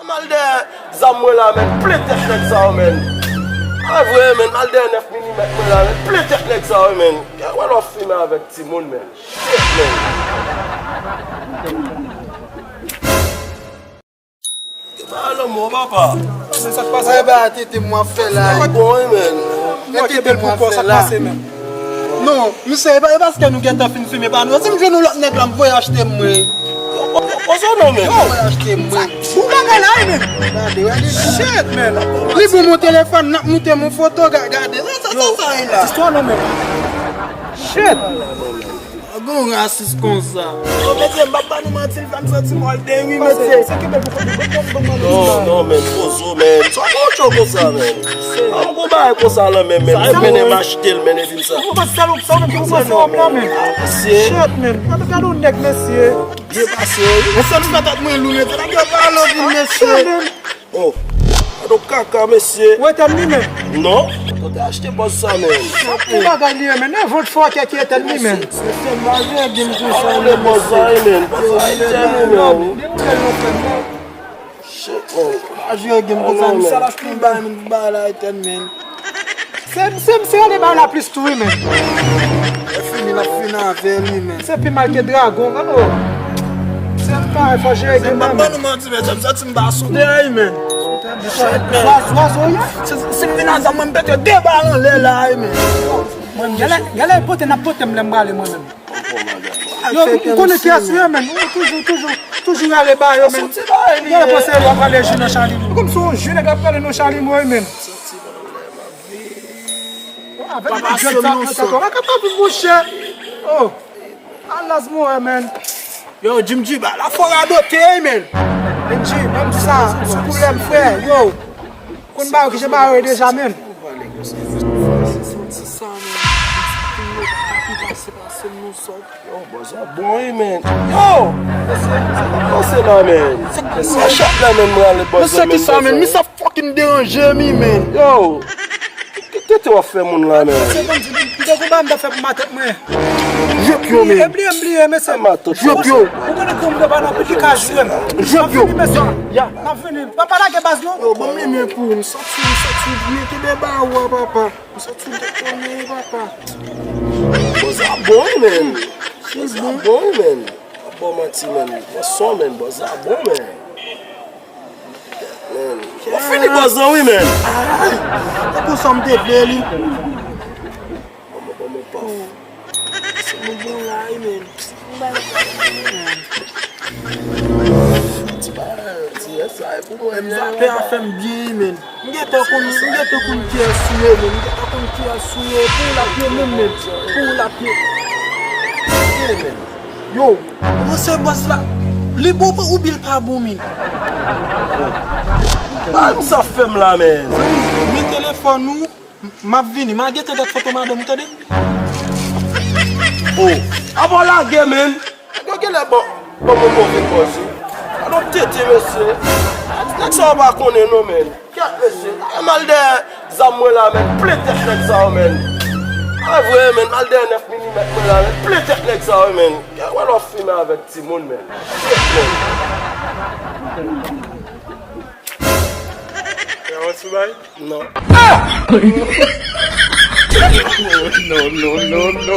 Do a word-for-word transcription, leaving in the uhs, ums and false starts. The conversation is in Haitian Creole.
M al dèyè zam mwen la, men, plen tèt nèg sa yo, men. A vre, men, m al dèyè nèf milimèt mwen la, men, plen tèt nèg sa yo, men. Wè lè w ap fimen avèk timoun, men. Shit, men. Gen bagay lanmò, papa. Se sa k pase. Bay bay tete m w ap fè la. Sa pa bon, wi, men. Mwen tete m w ap fè la. Non, misye, e pa, e paske nou gentan fin fimen pa nou. Si m jwenn yon lòt nèg la, m voye achte m, mwen. Poze w non, men. Voye achte m, mwen. Bon bagay la, wi, men. Gade, gade. Shit, men. Li bon, mon telefòn, n ap moute mon foto, ga-, gade. Sa, sa, sa, sa, e la. Istwa non, men. Shit. Gon rasis konsa. Yo, mesye, m p ap ba nou manti, l fè m santi m òl de wi, mesye. Non, non, men, poze w, men. Sa pa yon cho konsa, men. A m gon bagay konsa lan, men, men, mennen m achte l, mennen vin sa. Ou pa salop sa, ou menm ki ou pran sa w ap la, men. Shit, men. Gade, gade yon nèg, mesye. Byen pase, wi. Mesye, nou fè tèt mwen lou, mesye. Nèg yo pa anvi, mesye. Oh, gade yon kaka, mesye. Ou etèn li menm? Non. Ou te achte bòz sa, men. Sa pou bagay li ye, men. E vant fò kè ki etèn li, men. Mesye, m pa jwe game konsa, men, bòz sa, men. Bòz sa etèn li, men. Shit, man. Pa jwe game konsa, men. Sa l achte yon bagay, men, pou bagay la etèn, men. Se, se, se ale bay la plis tou, wi, men. Lè fini, l ap fini avè l, wi, men. Se pi mal ke dragon, gade w. Se m pa fò jere gen nan men. M ap ban nou manti, men, m santi m pa sou tè, wi, men. Zwa-, zwazo, wi. Si, si m vin a zam, mwen, m pete de bal anlè la, wi, men. Gèlè, gèlè pote, n ap pote m lè m prale, mwen menm. Yo, m konnen ki asire, men. Ou toujou, toujou, toujou rale ba yo, men. Yo panse yo ap rale ji nan chalimo. Kòm se yon ji nèg ap rale nan chalimo, wi, men. Avèk ti jwèt sa, mwen tankou, mwen kapab vin mouche. Oh, alaz mwen, men. Yo, Jim G, ba la fò radote, men. Jim G, menm sa, sou koulè m, frè, yo. Konn ba yo ki jan ba yo ye deja, men. Yo, bòz la bon, wi, men. Yo! Mesye, sa pa pase la, men. Mesye, chak la, men, mwen ale bòz la, men, bòz la, men. Fucking deranje mi, men. Yo, ki tete w ap fè moun la, men? Mesye, bon, m te konba, m ta fè pou matant mwen. Jwèt yo, men. Bliye, bliye, bliye, mesye. Matant. Jwèt yo. Ou konnen kou m te pa nan pou ki ka jwe m. Jwèt yo. N ap vini, mesye. Ya. N ap vini. Papa, lage baz, non. Yo, ban m limen pou ou. M santi, m santi byen kenbe ba ou a, papa. M santi m te konnen, papa. Bòz la bon, wi, men. Bòz la bon, wi, men. Pa ba w manti, men. Bòz son, men. Bòz la bon, men. Men. Ou fini bòz lan, wi, men. Ay, e konsa m te vle li. Ban mwen, ban mwen paf. Se nou bon la, wi, men. Ti bagay, ti bagay, sa e pou mwen. M zape a fè m byen, wi, men. M gentan konn, m gentan konn kiyès ou ye, men. M gentan konn kiyès ou ye. Pou w l ap ye menm, men. Pou w l ap ye. Ye, men. Yo, ou panse bòs la, li bon ou byen l pa bon, men? Bay m sa fè m la, men. Men telefòn ou, m, m ap vini. M a gentan dat foto madanm ou, tande? Oh, avan w lage, men. Nèg yo genlè ban, ban mwen move pòz, wi. Gade yon tete, mesye. Nèg sa yo pa konnen, non, men. Kèt, mesye. M al dèyè zam mwen la, men. Plen tèt nèg sa yo, men. A vre, men. M al dèyè nèf milimèt mwen la, men. Plen tèt nèg sa yo, men. Kèt, wè lè w ap fimen avèk timoun, men. Shit, men. Yon ti bay? Non. No, no, no, no.